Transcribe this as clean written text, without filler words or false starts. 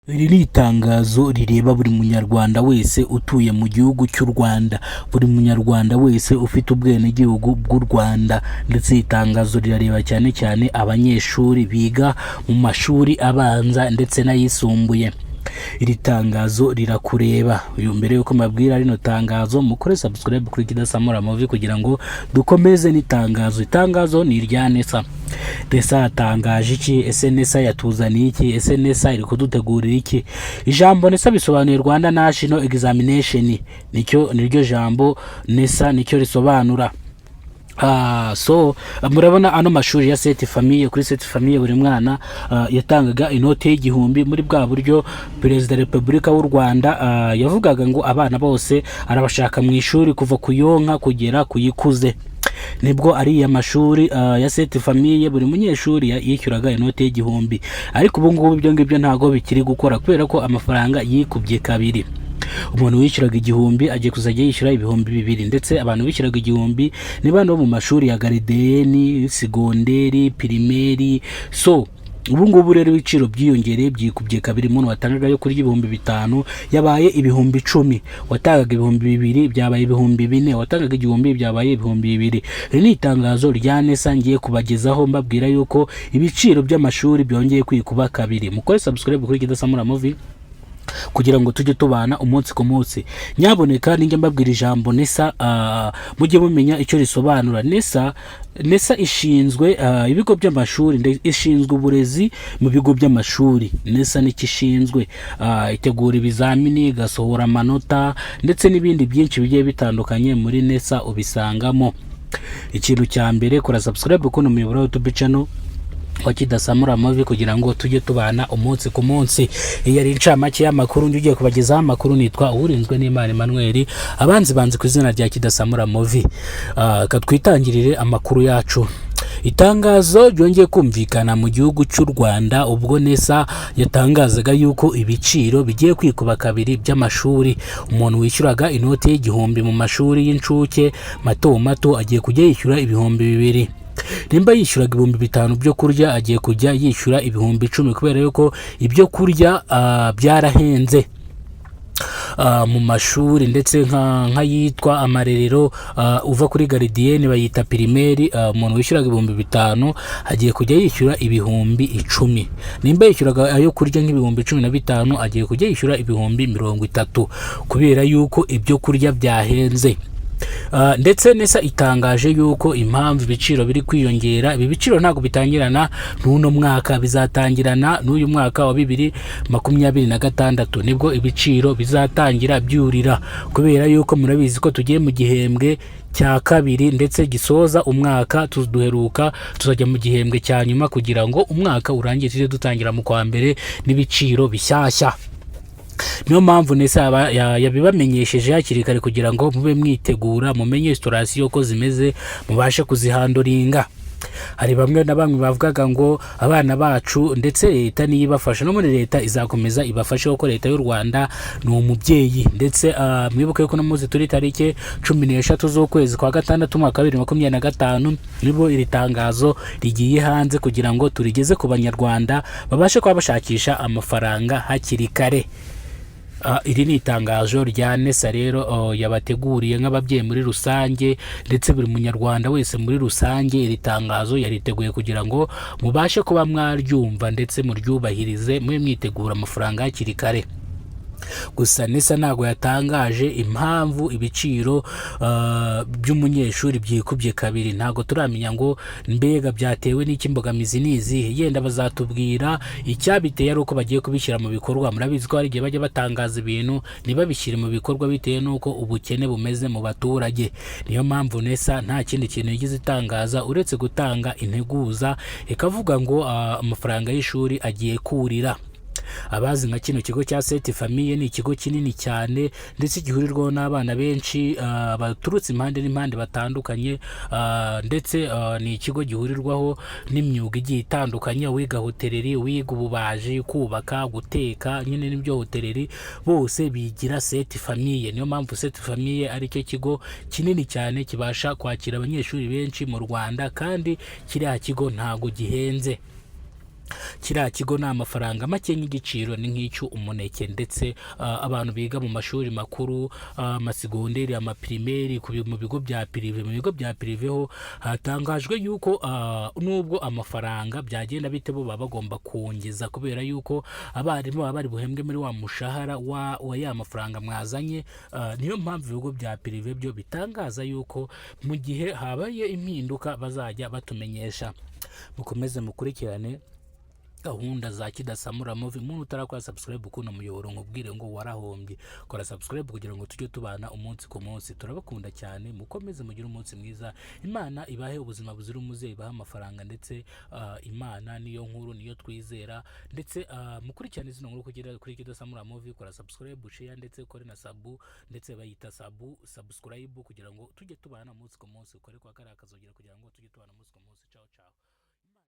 Iri ni itangazo rireba buri munyarwanda wese utuye mu gihugu cy'u Rwanda, buri munyarwanda wese ufite ubwenegihugu bw'u Rwanda. Ndetse iri tangazo rirareba cyane cyane abanyeshuri biga mu mashuri abanza ndetse n'ayisumbuye. Iri tangazo rirakureba. Uyu mbere yuko mbabwira rino tangazo, mukore subscribe kuri Kidasamura Movie kugira ngo dukomeze n'itangazo. Itangazo ni irya NESA. NESA yatangaje iki? Ese NESA yatuzaniye iki? Ese NESA iri kudutegurira iki? Ijambo NESA bisobanuye Rwanda National Examination, nicyo niryo jambo NESA nicyo risobanura. So murabona ano mashuri ya Sainte Famille. Kuri Sainte Famille buri mwana yatangaga inote y'1000 muri bwa buryo Perezida wa Repubulika w'u Rwanda yavugaga ngo abana bose arabashaka mu ishuri, kuva ku yonka kugera ku yikuze. Nibwo ariya mashuri ya Sainte Famille buri munyeshuri yishyuraga inote y'1000. Ariko ubu ngubu ibyo ngibyo ntabwo bikiri gukora kubera ko amafaranga yikubye kabiri. Umuntu wishyuraga 1000 agiye kuzajya yishyura 2000. Ndetse abantu bishyuraga 1000 ni bano bo mu mashuri ya gardienne, secondaire, primaire. So ubu ngubu rero ibiciro byiyongereye, byikubye kabiri. Umuntu watangaga yo kurya 5000 yabaye 10,000, watangaga 2000 byabaye 4000, watangaga 1000 byabaye 2000. Iri ni itangazo rya NESA ngiye kubagezaho, mbabwira yuko ibiciro by'amashuri byongeye kwikuba kabiri. Mukore subscribe kuri Kidasamura Movie kugira ngo tujye tubana umunsi ku munsi. Nyaboneka ninjya mbabwira ijambo NESA, mujye mumenya icyo risobanura. NESA ishinzwe ibigo by'amashuri, ishinzwe uburezi mu bigo by'amashuri. NESA nicyo ishinzwe. Itegura ibizamini, igasohora amanota ndetse n'ibindi byinshi bigiye bitandukanye. Muri NESA ubisangamo. Ikintu cya mbere, kora subscribe kuno muyoboro wa YouTube channel wa Kidasamura Movie kugira ngo tujye tubana umunsi ku munsi. Iyi yari incamake y'amakuru. Njye ugiye kubagezaho amakuru nitwa Uwurinzwe n'Imana Emmanuel, abanzi banzi ku izina rya Kidasamura Movie. Ka twitangirire amakuru yacu. Itangazo ryongeye kumvikana mu gihugu cy'u Rwanda ubwo NESA yatangazaga yuko ibiciro bigiye kwikuba kabiri by'amashuri. Umuntu wishyuraga inoti y'1000 mu mashuri y'incuke mato mato agiye kujya yishyura 2000. Nimba yishyuraga 5000 byo kurya, agiye kujya yishyura 10,000 kubera yuko ibyo kurya byarahenze mu mashuri. Ndetse nk'ayitwa amarerero, uva kuri gardienne bayita primaire, umuntu wishyuraga 5000 agiye kujya yishyura 10,000. Nimba yishyuraga ayo kurya nk'ibihumbi 15, agiye kujya yishyura 30,000 kubera yuko ibyo kurya byahenze. Ndetse NESA itangaje yuko impamvu ibiciro biri kwiyongera, ibi biciro ntabwo bitangirana n'uno mwaka, bizatangirana n'uyu mwaka wa 2026, nibwo ibiciro bizatangira byurira, kubera yuko murabizi ko tugiye mu gihembwe cya kabiri ndetse gisoza umwaka. Duheruka tuzajya mu gihembwe cya nyuma kugira ngo umwaka urangire, tujye dutangira mu kwa mbere n'ibiciro bishyashya. Niyo mpamvu NESA yabibamenyesheje hakiri kare kugira ngo mube mwitegura, mumenye situation ko zimeze, mubashe kuzihandlinga. Hari bamwe na bamwe bavugaga ngo abana bacu, ndetse leta niyo ibafasha, no muri leta izakomeza ibafashe kuko leta y'u Rwanda ni umubyeyi. Ndetse mwibuke ko no muzi turi tariki 13 z'ukwezi kwa gatandatu, umwaka wa 2025, nibwo iri tangazo rigiye hanze kugira ngo turigeze ku banyarwanda babashe kuba bashakisha amafaranga hakiri kare. Iri ni itangazo rya NESA rero yabateguriye nk'ababyeyi muri rusange, ndetse buri munyarwanda wese muri rusange. Iri tangazo yariteguye kugira ngo mubashe kuba mwaryumva ndetse muryubahirize, mube mwitegura amafaranga hakiri kare. Gusa NESA ntabwo yatangaje impamvu ibiciro by'umunyeshuri byikubye kabiri. Ntabwo turamenya ngo mbega byatewe n'iki, imbogamizi ni izihe. Yenda bazatubwira icyabiteye ari uko bagiye kubishyira mu bikorwa. Murabizi ko hari igihe bajya batangaza ibintu ntibabishyire mu bikorwa bitewe n'uko ubukene bumeze mu baturage. Niyo mpamvu NESA nta kindi kintu yigeze itangaza uretse gutanga integuza, ikavuga ngo amafaranga y'ishuri agiye kurira. Abazi nka kino kigo cya Sainte Famille, ni ikigo kinini cyane ndetse gihurirwaho n'abana benshi baturutse impande n'impande batandukanye. Ndetse ni ikigo gihurirwaho n'imyuga igiye itandukanye: uwiga hôtellerie, uwiga ububaji, kubaka, guteka nyine n'ibyo hôtellerie, bose bigira Sainte Famille. Niyo mpamvu Sainte Famille ari cyo kigo kinini cyane kibasha kwakira abanyeshuri benshi mu Rwanda, kandi kiriya kigo ntago gihenze. Kiriya kigo ni amafaranga make, y'igiciro ni nk'icyo umuneke. Ndetse abantu biga mu mashuri makuru, amasegonderi, amapirimeri, mu bigo bya privé. Mu bigo bya privé ho hatangajwe yuko nubwo amafaranga byagenda bite, bo baba bagomba kongeza, kubera yuko abarimu baba bari buhembwe muri wa mushahara wa ya mafaranga mwazanye. Niyo mpamvu ibigo bya privé byo bitangaza yuko mu gihe habaye impinduka bazajya batumenyesha. Mukomeze mukurikirane gahunda za Kidasamura Movie. Umuntu utarakora subscribe kuno muyoboro, nkubwire ngo warahombye. Kora subscribe kugira ngo tujye tubana umunsi ku munsi. Turabakunda cyane, mukomeze mugire umunsi mwiza. Imana ibahe ubuzima buzira umuze, ibahe amafaranga, ndetse Imana niyo nkuru, niyo twizera. Ndetse mukurikirane zino nkuru kugira kuri Kidasamura Movie. Kora subscribe, share, ndetse ukore na sub, ndetse bayita sub, subscribe, kugira ngo tujye tubana umunsi ku munsi. Ukore kwa kariya kazogera kugira ngo tujye tubana umunsi ku munsi. Ciao ciao.